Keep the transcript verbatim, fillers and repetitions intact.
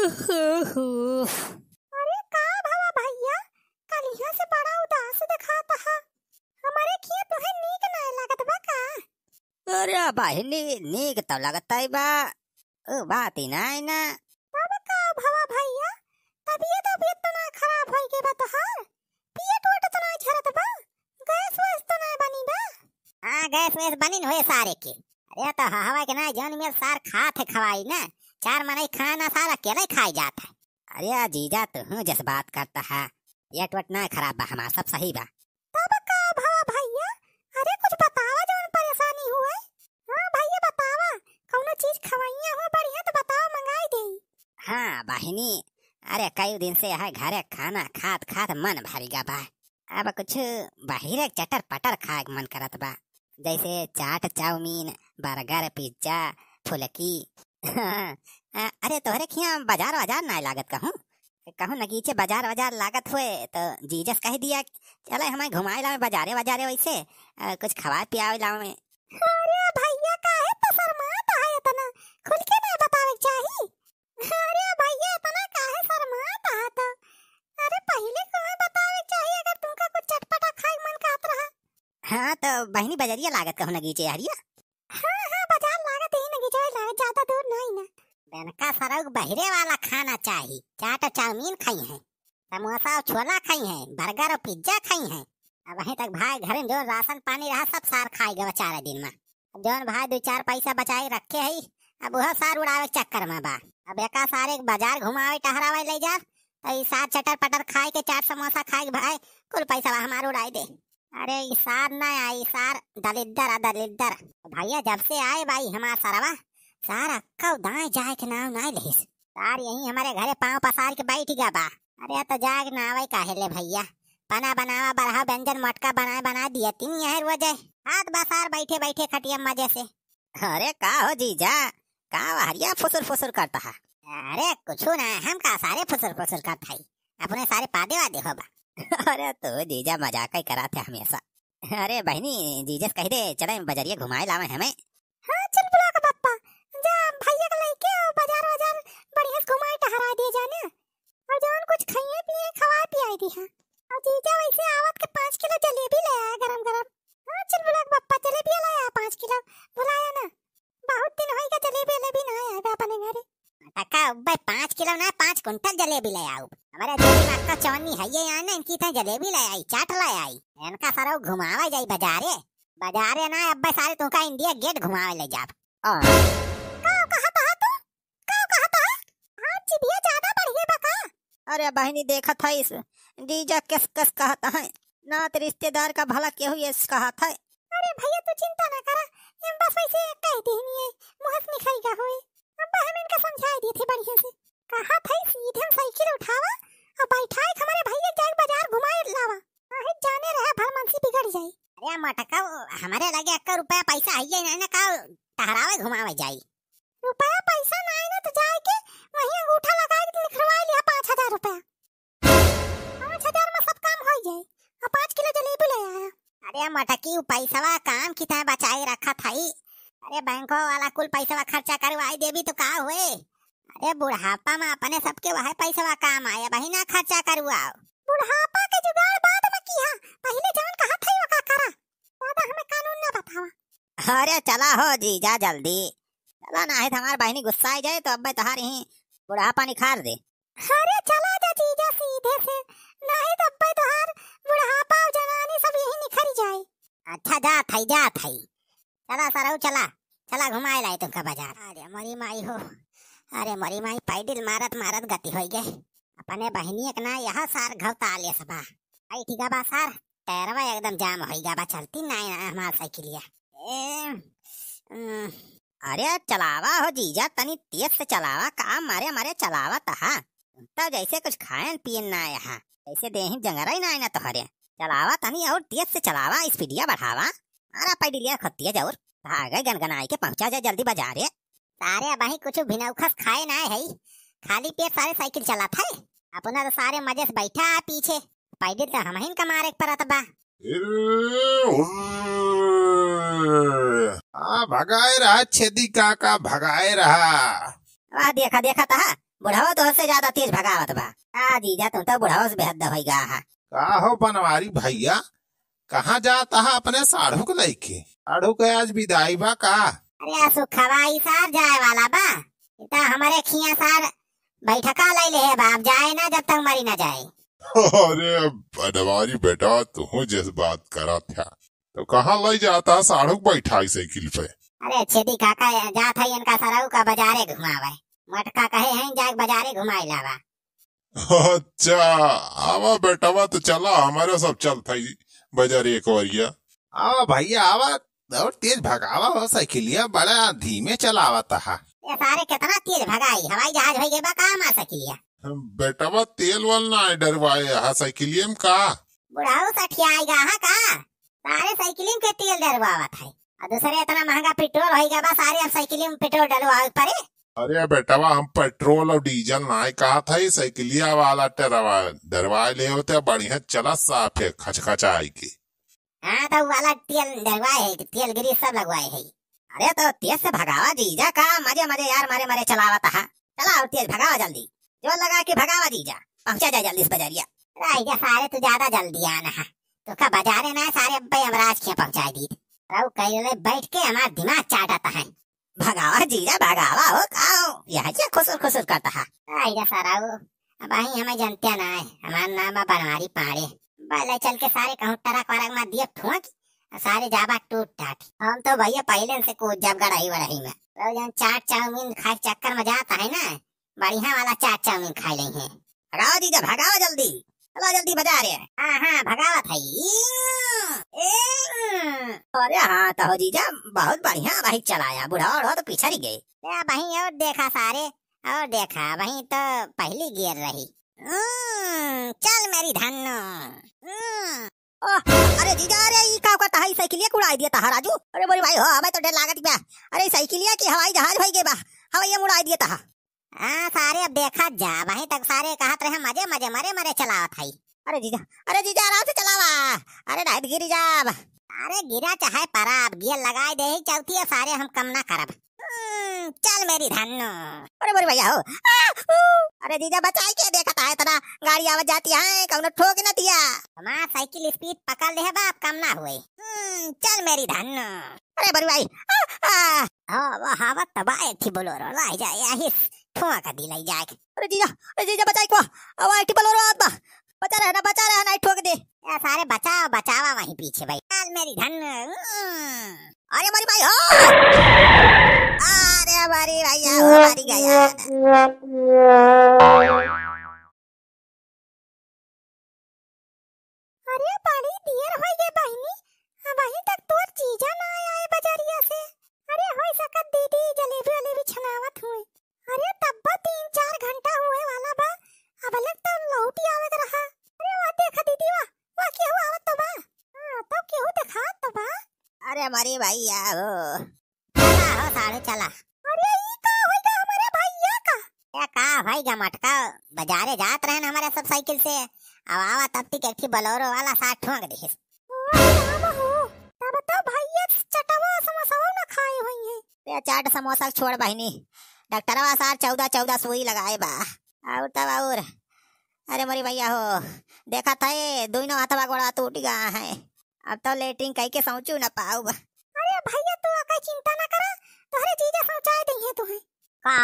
अरे का भवा भइया, कलिया से बड़ा उदास देखात हा। हमरे खिया तुहे नीक नाय लागत बा का? अरे बहिनी, नीक तो लगतै बा, उ बात ही नाय ना। तब का भवा भइया, तबियत तबियत तो ना खराब होई गई बा तोहार? पेट वेट तो ना झरत बा? गैस वैस तो ना बनी बा? हाँ, गैस वैस बनिन होए सारे के। अरे तो हवा के ना, जौन मेर सार खात है खवाई ना, चार मनई खाए ना, सार अकेले खाई जात है। अरे जीजा, तू जस बात करता है, पेट वेट ना खराब बा हमार, सब सही बा। तब का भवा भइया? अरे कुछ बतावा, जौन परेशानी हुए। हाँ भइया बतावा, कौनो चीज खवइया हो बढ़िया तो बतावा, मंगाई देई। हाँ बहिनी, अरे कई दिन से यह घरे खाना खात खात मन भर गया बा। अब कुछ बहिरे चटर पटर खाए के मन करत बा, जैसे चाट, चाउमीन, बर्गर, पिज्जा, फुलकी। अ, अरे तोहरे खिया बाजार वाजार नाय लागत कहूँ? कहूँ नगीचे बाजार वाजार लागत हुए तो जीजस कह दिया, चले हमें घुमाए लावे बाजारे वाजारे वैसे, अ, कुछ खवाए पियावे लावे। अरे भइया, काहे तो शर्मात है इतना? खुल के ना बतावे के चाही। अरे भइया, इतना काहे शर्मात है तो? अरे पहिले तुम्हें बतावे के चाही, अगर तुमका कुछ चटपटा खाए के मन कहत रहा। हाँ तो बहिनी, बजरिया लागत कहूँ नगीचे हरिया? हाँ, हाँ, बाजार लागत ही नगीचे लागत, ज्यादा दूर नहीं ना। बेनका सरऊ बहिरे वाला खाना चाही, चाट चाउमीन खाई है, समोसा और छोला खाई है, बर्गर और पिज्जा खाई है। अब वहीं तक भाई घर में जो राशन पानी रहा सब सार खाई गवा चार दिन में। अब जौन भाई दो चार पैसा बचाए रखे है, अब वह सार उड़ावे के चक्कर में बा। अब एका सारे के बाजार घुमावे टहरावे ले जा, तो ई सार चटर पटर खाए के, चाट समोसा खाए के भाई कुल पैसा हमार उड़ाई दे। अरे ई सार ना आई, सार दलिद्दर आ दलिद्दर। भइया जब से आए बाई हमार सरवा, सार अक्कौ दाएं जाए के नाव ना लेस। सार यहीं हमरे घरे पाँव पसार के बैठ गया बा। अरे तो जाए के नाव काहे ले भइया, पना बनावा, बरहा व्यंजन मोटका बनाए बना दिया तीन यह रोजे। हाथ बसार बैठे बैठे खटिया मजे से। अरे का हो जीजा, का हरिया फुसुर फुसुर करता है? अरे कुछ ना, हम का सारे फुसुर फुसुर करत हई, अपने सारे पादे वादे हो बा। अरे तू जीजा मजाक ही करात है हमेशा। अरे बहिनी, जीजस कह दे चले बजरिया घुमाए लावे हमें। हाँ चल बुला के पप्पा, जा भइया के लेके आओ बाजार वाजार बढ़िया से घुमाए टहरा दिए जाने। और जौन कुछ खाइए पिए खवाए पियाए दिहा। और जीजा वैसे आवत के पाँच किलो जलेबी ले आया गरम गरम। हाँ चल बुला के पप्पा, जलेबिया ले आया पाँच किलो, बुलाया ना। बहुत दिन होइगा जलेबी वलेबी ना आया बा अपने घरे। टका उब्बे पाँच किलो ना, पाँच कुंटल जलेबी ले आऊ। हमारे जेबी में अक्का चवन्नी है ये यहाँ ना, इनकी तो जलेबी ले आई, चाट ले आई। इनका सारा घुमावे जाई बाजारे। बाजारे ना अब्बे सारे तुमका इंडिया गेट घुमावे ले जाब। ओ। का कहत है तू? का कहत है? आज जिभिया ज्यादा बढ़िए बा का? अरे बहिनी देखत है इस जीजा कस कस कहत है। नात रिश्तेदार का भला केहू ये कहत है। अरे भइया तू चिंता ना करा, हम बस वैसे कह देनी है, मुँह से निकल गया होए। अब हम इनका समझाए दिए थे बढ़िया से। कहत है सीधे हम साइकिल उठावा और बैठाए के हमारे भइया जाए बाजार घुमाए लावा। काहे जाने रहे भरमंसी बिगड़ जाई। अरे मटका, हमारे लगे अक्का रुपया पैसा है ही नहीं ना, का टहरावे घुमावे जाई? रुपया पैसा ना है ना तो जाए के वहीं अंगूठा लगा के लिखवा लिया पाँच हजार रुपया। पाँच हजार में सब काम हो जाए। और पाँच किलो जलेबी ले आया। अरे मटकी, उ पैसवा काम की तरह बचाए रखत हई। अरे बैंको वाला कुल पैसवा खर्चा करवाई देबी तो का हुए? अरे बुढ़ापा में अपने सबके वह पैसवा काम आए, वही ना खर्चा करवाओ। बुढ़ापा के जुगाड़ बाद में किहा, पहिले जवन कहत हई ओका करा। ज्यादा हमें कानून ना बतावा। अरे चला हो जीजा जल्दी चला, ना है तो हमार बहिनी गुस्सा आ जाए तो अब्बे तोहार यहीं बुढ़ापा निखार दे। अरे चला जा जीजा सीधे से, नहीं तो अब्बे तोहार बुढ़ापा और जवानी सब यहीं निखर जाए। अच्छा जात हई, जात हई। चला सरऊ चला, चला घुमाए लाई तुमका बाजार। अरे मोरी माई हो, अरे मोरी माई, पैडिल मारत मारत गति होई गए। अपने बहिनी एक ना यह सार घवता आले सबा। आई ठीक बा सार, टायरवा एकदम जाम होई गया बा, चलती नाई ना हमार साइकिलिया। ए, उम, अरे चलावा हो जीजा, तनी तेज से चलावा, का मारे मारे चलावा तहा। तब जैसे कुछ खायन पियन ना आया हा, जैसे देही जंगरा ही ना आया ना तोहरे। चलावा तनी और तेज से चलावा, स्पीडिया बढ़ावा। मारा पैडिलिया खुद तेज और भागे गनगनाई के पहुंचा जाए जल्दी बाजारे। सारे अबही कुछ भिनौखस खाए ना है, खाली पेट सारे साइकिल चलात है। अपना तो सारे मजे से बैठा है पीछे, पैडिल तो हमहिन का मारे के परत बा। आ भगाए रहा छेदी काका, भगाए रहा। वाह, देखा, देखा तहा, बुढ़ावा तोहसे ज्यादा तेज भगावत बा। आ जीजा, तू तो बुढ़ावा से बेहद होई गा हा। का हो बनवारी भैया, कहाँ जात हा अपने साढ़ू के लइके? साढ़ू के आज विदाई बा का? अरे आ सुखवा ई सार जाए वाला बा, ई त हमरे खिया सार बैठका लइ ले है बा, अब जाए ना जब तक मरी ना जाए। अरे बनवारी बेटा, तू जस बात करत है तो कहाँ लइ जात हा साढ़ू के बैठाई साइकिल पे? अरे छेदी काका जात है इनका सरऊ का बाजारे घुमावे, मटका कहे हैं जाए बाजारे घुमाई लावा। अच्छा, आवा बेटवा, तो चला, हमरे सब चलत हई बजारे एक ओरिया। आवा भैया, आवा, और तेज भगावा हो साइकिलिया, बड़ा धीमे चलावत हा। ए सारे, केतना तेज भगाई, हवाई जहाज होइ गए बा का हमार साइकिलिया? बेटवा, तेल वाल ना है डरवाए हा साइकिलिया में का? बुढ़ऊ सठियाई गा हा का? सारे साइकिलिन के तेल डरवावत है। आ दूसरे इतना महंगा पेट्रोल होई गया बा, सारे अब साइकिलिन में पेट्रोल डलवावे पड़े। अरे बेटवा, हम पेट्रोल और डीजल नाय कहत है, साइकिलिया वाला डरवा, डरवा ले होते, बढ़िया चला साफ है, खचखचाई के। हाँ, तो वाला तेल डलवाए है, तेल ग्रीस सब लगवाए है। अरे तो तेज से भगावा जीजा, का मजे मजे यार, मरे मरे चलावत हा। चला और तेज भगावा जल्दी, जोर लगा के भगावा जीजा, पहुँचा जाए जल्दी से बजरिया। राजा सारे तू ज्यादा जल्दी आना है, तो का बजारे ना सारे अब्बे यमराज के पहुँचा दी। रऊ कैले बैठ के हमार दिमाग चाटत है। भगावा जीजा भगावा हो, का हो? यह जे खुसुर खुसुर करत हा। राजा सारा वो, अब अहीं हमें जनते ना है, हमार नाम बा बनवारी पाड़े। पहले चल के सारे कहूँ ट्रक वरक में दिए ठुक, सारे जाबा टूट टाट। हम तो भैया पहले से कूद जब गड़ाई वड़ाई में। तो जन चाट चाउमीन खाए के चक्कर में जात है ना, बढ़िया वाला चाट चाउमीन खाई लेइहैं। भगावा जीजा, भगावा जल्दी, चला जल्दी बजारे। हाँ, हाँ, भगावत है। ई, ए, अरे हाँ, तो हो जीजा, बहुत बढ़िया बाइक चलाया, बुढ़ा उढ़ा तो पिछड़ गए। ए, वहीं और देखा सारे, और देखा, वहीं तो पहली गियर रही। हम्म, चल मेरी धन्नो। हम्म। ओह, अरे जीजा, अरे ई का करत हा, ई साइकिलिया के उड़ाई दियत हा राजू। अरे बोली भाई हो, हमें तो डर लागत बा। अरे ई साइकिलिया की हवाई जहाज भई गए बा, हवाई में उड़ाई दियत हा। हाँ सारे, अब देखा जा, वहीं तक सारे कहत रहे मजे मजे मरे मरे चलावत हई। अरे जीजा, अरे जीजा आराम से चलावा, अरे नहीं तो गिरी जाब। अरे गिरा चाहे परा, अब गियर लगाई दे ही चलती है सारे, हम कम ना करब। हम्म, चल मेरी धन्नो। अरे बोली भैया हो। आ, ऊ। अरे जीजा बचाई के देखत है, इतना गाड़ी आवत जाती है, कौनो ठोक न दिया। हमार साइकिल स्पीड पकड़ ले है बाप, कम ना हुए। हम्म, चल मेरी धन्नो। अरे बोली भाई। आ, आ। हाँ, वो हवा तबाह थी बोलोरो, लाई जाए, यही ठोक दी लाई जाए। अरे जीजा, अरे जीजा बचाई को, अब आई थी बोलोरो आत बा। बचा रहे ना, बचा रहे ना, ठोक दे। ए, सारे बचाओ, बचावा वहीं पीछे भाई। चल मेरी धन। अरे मरी भाई हो। अरे मरी भैया हो, मरी गया। अरे बड़ी देर होइ गए बहिनी, अबहीं तक तोर जीजा ना आए बजरिया से। अरे होइ सकत दीदी जलेबी वलेबी छनावत हुए। अरे तब्बा तीन चार घंटा हुए वाला बा, अब लग तो लौटी आवे के रहा। अरे वाह देखा दीदी वाह, वाह केहू आवत तो बा। हाँ, तो केहू देखात तो बा। अरे मरी भैया हो। चला हो साढ़ू चला। अरे ई का होइगा हमरे भैया का? ए का होइगा मटका, बजारे जात रहन हमरे सब साइकिल से, अब आवा तब तक एक ठे बोलेरो वाला साथ ठोंक दिहिस। ओ राम हो, तब तो भैया चटवा समोसा ना खाए होइहैं। ए चाट समोसा छोड़ बहिनी, डॉक्टरवा सार चौदह चौदह सुई लगाए बा। और तब और, अरे मोरी भैया हो, देखत है दुइनो हथवा गोड़वा टूट गया है, अब तो लेटरिन कई के सौंचू न पाउब। अरे भैया तू अका चिंता न करा, तोहरे जीजा सौंचाए दइहैं तुहैं। का?